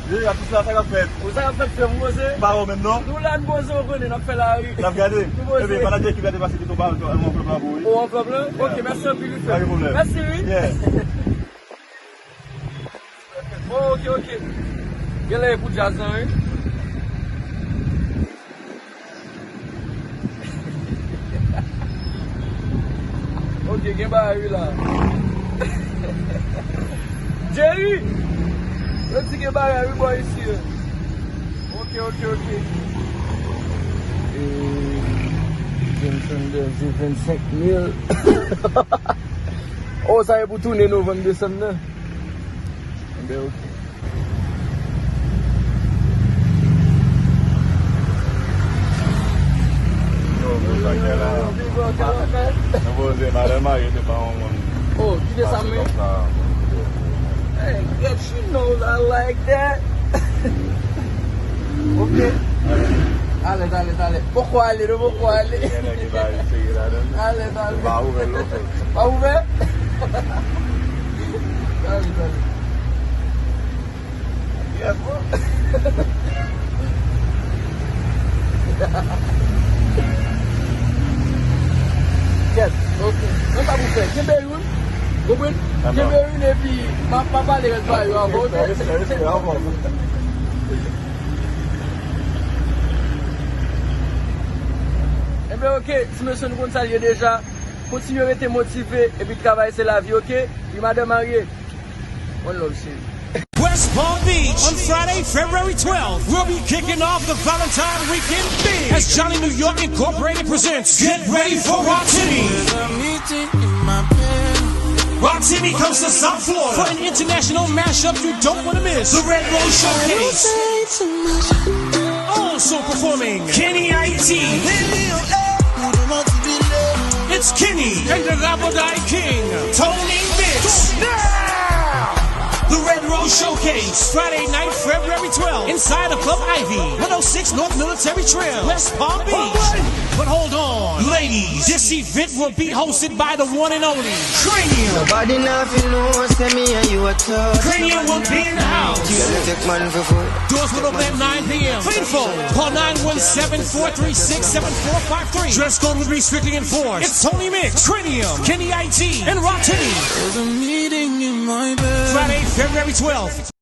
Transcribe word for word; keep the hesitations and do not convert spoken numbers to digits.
Deja, tout sa, sa k ap fèt? Ou sa k ap fèt, frè m, poze? Pa ou menm, non? Nou la, n poze, ou konnen, n ap fè lari. N ap gade? Nou poze. Ebyen, pandan Jackie gade pase tout anba, anvlòp la pou ou, wi. Ou anvlòp lan? Yeah. Ok, mèsi anpil, wi, frè. Pa gen pwoblèm. Mèsi, wi. Yeah. Oh, ok, ok. Genlè e pou djaz lan, wi. Ok, gen bagay wi la. Jerry! Yo di gen bagay wi bò isi yo. Ok, ok, ok. E, Jameson Berger vennsenk mil. Oh, sa e pou tounen novanm, desanm nan. Enben, ok. Yo, men sa k gen la. Nou poze, madanm marye se pa yon moun. Oh, kite sa men. Hey, get you know I like that. Ok. Alèz, alèz, alèz. Poko ale, nou poko ale. Gen nèg ki pa sere ladan. Alèz, alèz. Pa ouvè l non. Pa ouvè? Alèz, alèz. Yes, bro. Yes, ok. Men sa pou fè. Kenbe youn. Konprann? Kenbe youn epi m a, m a pale rès bagay yo ankò, ok? Enben, ok, ti mesye, nou konn sa l ye deja. Kontinye rete motive epi travay, se lavi, ok? Wi, madanm marye. One love, chérie. West Palm Beach, on Friday, February twelfth, we'll be kicking off the Valentine weekend big as Johnny New York Incorporated presents Get Ready for Rotimi. Rotimi comes to South Florida for an international mashup you don't want to miss. The Red Rose Showcase. Also performing Kenny I T. It's Kenny and the Rabodai King, Tony Mix. Now, the Red Rose Showcase, Friday night, February twelfth, inside of Club Ivy, one oh six North Military Trail, West Palm Beach. But hold on, ladies, this event will be hosted by the one and only Cranium. Nobody nothing know, send me and you a talk. Cranium will be in the house. You take man for food. Doors will open at nine p.m. For info, call nine one seven, four three six, seven four five three. Dress code will be strictly enforced. It's Tony Mix, Cranium, Kenny I T, and Rotimi. There's a meeting in my bed. Friday, February twelfth.